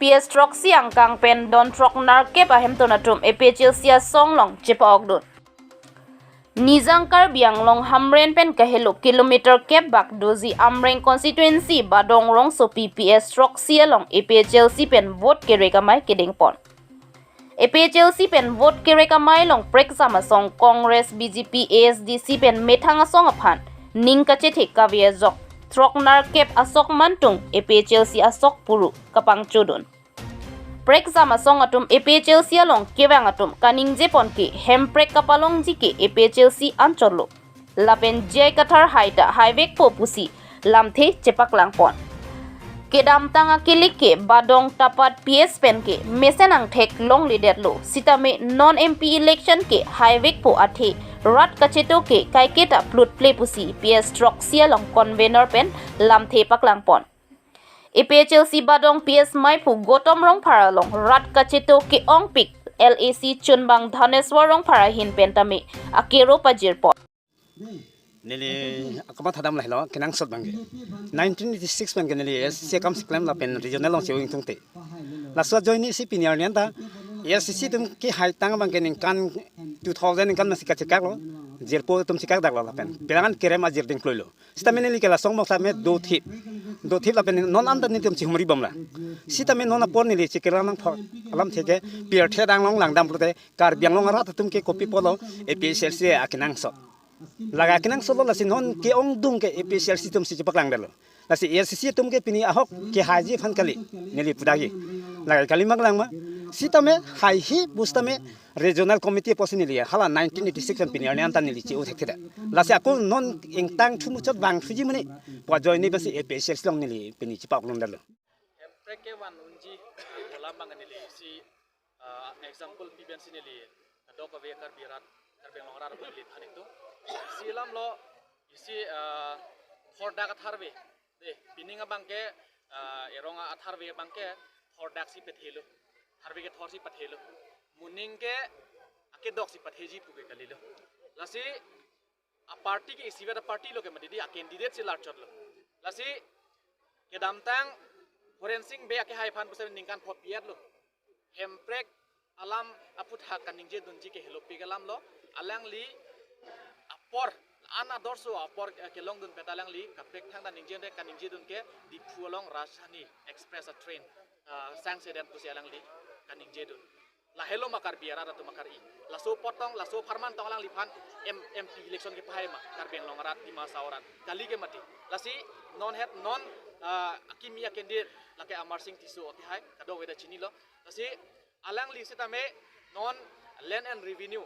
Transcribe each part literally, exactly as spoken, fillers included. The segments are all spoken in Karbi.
P S throksi angkang pen don throk nerkep ahemtun atum A P H L C asong along chepa-okdun. Nijang Karbi Anglong Hamren pen kahelo kilometer kep bak doji Amreng constituency Badong rongsopi P S throksi along A P H L C pen vote kerek amei kedengpon. A P H L C pen vote kerek amei along prekjam asong Congress, B J P, A S D C pen methang asong aphan ning kachethe kave ajok throk nerkep asok mantung A P H L C asok puru kapangchodun. Prekjam asong atum A P H L C along kevang atum kaningjepon ke Hemprek kapalongji ke A P H L C anchotlo. Lapen J I Kathar hai ta haivekpo pusi lamthe chepaklangpon. Kedamtang akilik ke Badong Tapat P S pen ke mesen angthek longledetlo. Sitame non M P election ke haivekpo athe rat kacheto ke kaiketa plutple pusi P S throksi along convener pen lamthe paklangpon. A P H L C Badong P S maiphu Gautam Rongphar along rat kacheto ke-ongpik L A C chunbang Dhaneswar Rongphar ahin pen tame akero pajirpon. Neli akama thadam lahelo kenangsot abangke. Nineteen eighty-six abangke neli A S D C akam si klem lapen regional along si ungtungte. Laso ajoine si pini arni anta A S D C atum kehaitang abangke ningkan two thousand ningkan masi kachekaklo. Jirpo atum chekakdaklo lapen. Pilangan kerem ajir dingkloilo. Sitame neli ke laso angbong same dothip. Dothip lapen non anta nelitum chihumri bomlang. Sitame non apor neli chikirang nangpho alamthe ke pirthe dang longlangdam pulote Karbi Anglong arat atum ke kopi apotlo A P H L C akenangsot. Lake akenangsotlo lasi non ke-ongdung ke A P H L C atum si chepaklangdetlo. Lasi A S D C atum ke pini ahok kehaiji aphan kali neli pudagi. Lake kalimaklangma. Sitame haihe pusitame regional committee apotsi neli hala nineteen eighty-six pen pini arni anta neli che-o thekthedet. Lasi ako non ingtang thumuchot vangthuji mene pu ajoine basi A P H L C along neli pini chepa-oklongdetlo. Hemprek ke van unji alam abang neli si, ah, example pi pensi neli kadokave Karbi rat, Karbi Anglong rat abang neli than-ikdun. Si alamlo isi, ah, thordak atharve. De, pining abangke, ah, erong atharve abangke thordak si pathelo. Tharve kethor si pathelo. Moning ke akedok si patheji pu ke kalilo. Lasi aparty ke isivet apartylo ke mati dei, acandidate si larchotlo. Lasi kedamtang Horen Sing Bey akehai aphan pusi ningkan pho pi-etlo. Hemprek alam aputhak kaningjedunji ke helopik alamlo, alangli apor, an adorso apor, eh, kelongdun pen ta alangli kaprek thangta ningje, kaningjedun ke Diphu along Rajdhani Express atrain, ah, sangsedet pusi alangli kaningjedun. Lahelo ma Karbi arat atum akar-i. Laso apot tong, laso apharman tong alangliphan M-, M P election kepahai ma Karbi Anglong arat, Dima Hasao arat. Kali ke mati. Lasi non het non, ah, akimi acandidate lake Amar Sing Tisso akehai, kadokave ta chinilo. Lasi alangli sitame non Land and Revenue,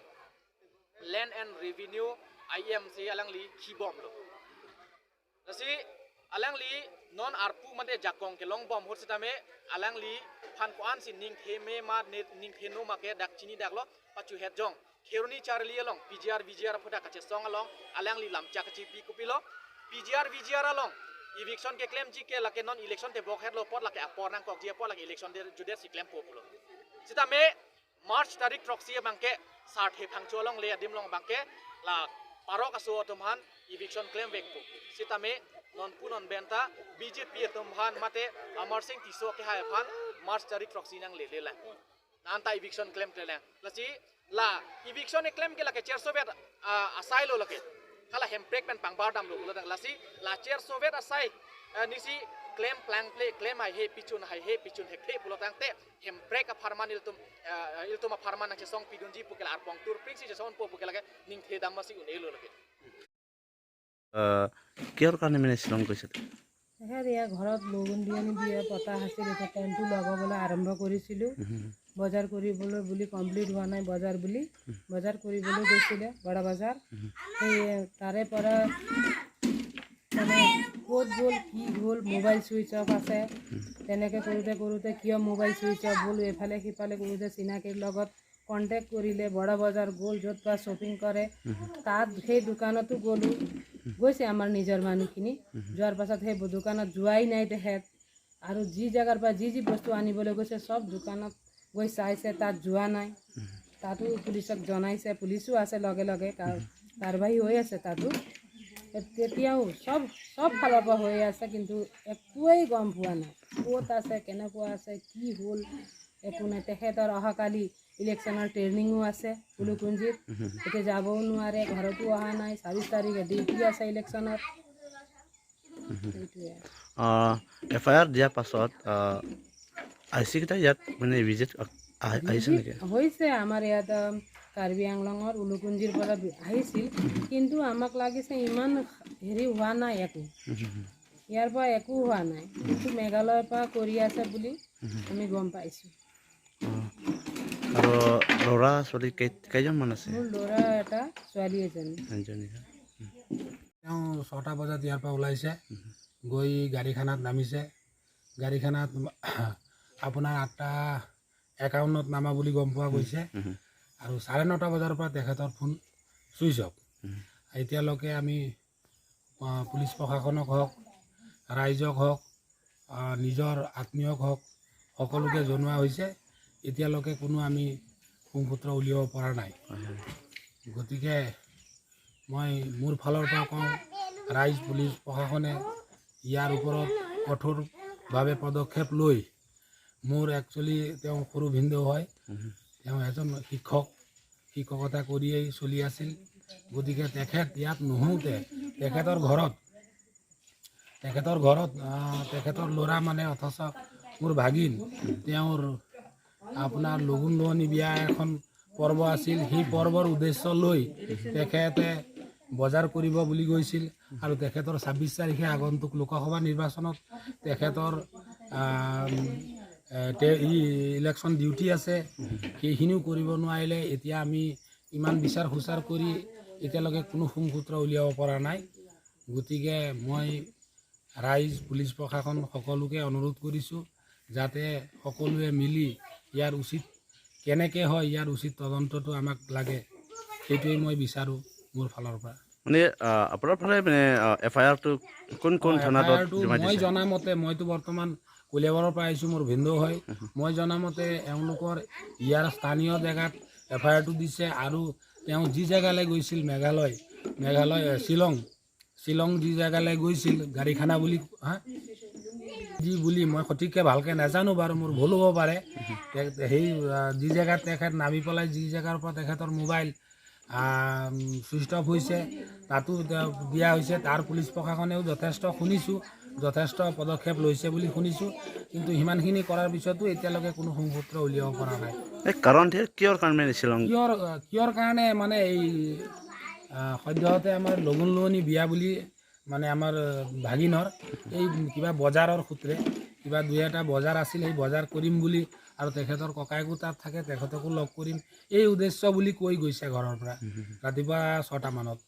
Land and Revenue I M si alangli khibomlo. Lasi alangli non arpu mate jakong kelongbom ahut sitame alangliphan ko-ansi ningthe me ma ne ningthe no ma ke dak chinidaklo, pachuhet jong. Kheroni Charli along P G R V G R aphuthak kachesong along alangli lamchak kachipi kopilo. P G R V G R along eviction keklemji ke lake non election tebok hetlo apot lake apor nangkokji apot lake election de judet si klempo pulo. Sitame March tarik throksi abangke Sarthe Phangcho alongle adim along abangke la parok aso atum aphan eviction klemvekpo. Sitame nonpu non pen ta B J P atum aphan mate Amar Sing Tisso akehai aphan March tarik throksi nanglelelang. Nanta eviction klemklelang. Lasi la eviction keklem ke lake chersovet, ah, asailo lake. Hala Hemprek pen pangbardamlo pulo tang lasi la chersovet asai, ah, nisi klem plangple, klem haihe pichun, haihe pichun hekhe pulo tangte Hemprek apharman ilitum, ah, ilitum apharman nangchesongpidunji pu ke la arpong turpring si chesongpo pu ke lake ningthedam masi un-elo lake. আহ, কিহৰ কাৰণে মানে শ্বিলং গৈছে? হেৰি, ঘৰত লগুণ দিয়া নিদিয়া পতা আছিল, এতিয়া টেণ্টটো লগাবলৈ আৰম্ভ কৰিছিলোঁ। হুম। বজাৰ কৰিবলৈ বুলি, কমপ্লিট হোৱা নাই বজাৰ বুলি, হুম। বজাৰ কৰিবলৈ গৈছিলে বৰা বজাৰ। হুম। সেই তাৰে পৰা মানে ক'ত গ'ল, কি হ'ল, মোবাইল ছুইচ অফ আছে। হুম। তেনেকে কৰোঁতে কৰোঁতে কিয় মোবাইল ছুইচ অফ হ'ল, এইফালে সিফালে কৰোঁতে চিনাকিৰ লগত কণ্টেক্ট কৰিলে, বৰা বজাৰ গ'ল, য'ত পৰা শ্বপিং কৰে, হুম। তাত সেই দোকানতো গ'লো, হুম। গৈছে আমাৰ নিজৰ মানুহখিনি। হুম। যোৱাৰ পাছত সেই ব-, দোকানত যোৱাই নাই তেখেত। আৰু যি জেগাৰ পৰা যি যি বস্তু আনিবলৈ গৈছে, চব দোকানত গৈ চাইছে, তাত যোৱা নাই। হুম। তাতো পুলিচক জনাইছে, পুলিচো আছে লগে লগে, কা-, হুম। কাৰ্যবাহী হৈ আছে তাতো। তেতিয়াও সব সব ফালৰ পৰা হৈ আছে, কিন্তু একোৱেই গম পোৱা নাই, ক'ত আছে, কেনেকুৱা আছে, কি হ'ল, একো নাই। তেখেতৰ অহাকালি ইলেকশ্যনৰ ট্ৰেইনিঙো আছে উলুকুঞ্জিত। এতিয়া যাবও নোৱাৰে, ঘৰতো অহা নাই। ছাব্বিছ তাৰিখে ডিউটি আছে ইলেকশ্যনত। সেইটোৱে। এফ আই আৰ দিয়াৰ পাছত আই চি কেইটা ইয়াত মানে ভিজিট আহিছে নেকি? হৈছে, আমাৰ ইয়াত আম, কাৰ্বি আংলঙৰ উলুকুঞ্জিৰ পৰা বি- আহিছিল, কিন্তু আমাক লাগিছে ইমান হেৰি হোৱা নাই একো, ইয়াৰ পৰা একো হোৱা নাই, কিন্তু মেঘালয়ৰ পৰা কৰি আছে বুলি আমি গম পাইছোঁ। আৰু ল'ৰা ছোৱালী কেই- কেইজনমান আছে? মোৰ ল'ৰা এটা, ছোৱালী এজনী। এজনী। তেওঁ ছটা বজাত ইয়াৰ পৰা ওলাইছে, গৈ গাড়ীখনত নামিছে। গাড়ীখনত আপোনাৰ আঠটা একাৱন্নত নামা বুলি গম পোৱা গৈছে। আৰু চাৰে নটা বজাৰ পৰা তেখেতৰ ফোন ছুইচ অফ। এতিয়ালৈকে আমি আহ, পুলিচ প্ৰশাসনক হওক, ৰাইজক হওক, আহ, নিজৰ আত্মীয়ক হওক, সকলোকে জনোৱা হৈছে। এতিয়ালৈকে কোনো আমি সুংসূত্ৰ উলিয়াব পৰা নাই। গতিকে মই মোৰ ফালৰ পৰা কওঁ, ৰাইজ, পুলিচ প্ৰশাসনে ইয়াৰ ওপৰত কঠোৰভাৱে পদক্ষেপ লৈ, মোৰ একচুৱেলি তেওঁ সৰু ভিনদেউ হয়, তেওঁ এজন শিক্ষক, শিক্ষকতা কৰিয়েই চলি আছিল। গতিকে তেখেত ইয়াত নুহোঁতে তেখেতৰ ঘৰত, তেখেতৰ ঘৰত আহ, তেখেতৰ ল'ৰা মানে, অথচ মোৰ ভাগিন, তেওঁৰ আপোনাৰ লগুণ লোৱনী বিয়া এখন পৰ্ব আছিল। সেই পৰ্বৰ উদ্দেশ্য লৈ তেখেতে বজাৰ কৰিব বুলি গৈছিল আৰু তেখেতৰ ছাব্বিছ তাৰিখে আগন্তুক লোকসভা নিৰ্বাচনত তেখেতৰ আম, এ, তে- ই ইলেকশ্যন ডিউটি আছে, সেইখিনিও কৰিব নোৱাৰিলে। এতিয়া আমি ইমান বিচাৰ খোচাৰ কৰি এতিয়ালৈকে কোনো সুংসূত্ৰ উলিয়াব পৰা নাই। গতিকে মই ৰাইজ, পুলিচ প্ৰশাসন সকলোকে অনুৰোধ কৰিছোঁ, যাতে সকলোৱে মিলি ইয়াৰ উচিত, কেনেকে হয় ইয়াৰ উচিত তদন্তটো আমাক লাগে, সেইটোৱেই মই বিচাৰোঁ মোৰ ফালৰ পৰা। মানে আহ, আপোনাৰ ফালে মানে এফ আই আৰটো কোন কোন অ, থানাত এফ আই আৰটো জমা মই দিছে? জনা মতে, মইতো বৰ্তমান কলিয়াবৰৰ পৰা আহিছোঁ, মোৰ ভিনদেউ হয়। মই জনা মতে এওঁলোকৰ ইয়াৰ স্থানীয় জেগাত এফ আই আৰটো দিছে আৰু তেওঁ যি জেগালৈ গৈছিল, মেঘালয়, মেঘালয়, এ, শ্বিলং, শ্বিলং যি জেগালৈ গৈছিল, গাড়ীখানা বুলি, হা? যি বুলি মই সঠিককৈ ভালকৈ নাজানো বাৰু, মোৰ ভুল হ'ব পাৰে। তে- সেই আহ, যি জেগাত তেখেত নামি পেলাই, যি জেগাৰ পৰা তেখেতৰ মোবাইল ছুইচ অফ হৈছে, তাতো তেওঁ দিয়া হৈছে। তাৰ পুলিচ প্ৰশাসনেও যথেষ্ট শুনিছোঁ, যথেষ্ট পদক্ষেপ লৈছে বুলি শুনিছোঁ, কিন্তু সিমানখিনি কৰাৰ পিছতো এতিয়ালৈকে কোনো সুংসূত্ৰ উলিয়াব পৰা নাই। এই কাৰণ ঠিক কিহৰ কাৰণে মানে শ্বিলং? কিহৰ আহ, কিহৰ কাৰণে মানে এই আহ, সদ্যহতে আমাৰ লগুণ লোৱনী বিয়া বুলি, মানে আমাৰ আহ, ভাগিনৰ এই কিবা বজাৰৰ সূত্ৰে, কিবা দুই এটা বজাৰ আছিল, সেই বজাৰ কৰিম বুলি, আৰু তেখেতৰ ককায়েকো তাত থাকে, তেখেতকো লগ কৰিম, এই উদ্দেশ্য বুলি কৈ গৈছে ঘৰৰ পৰা ৰাতিপুৱা ছটা মানত।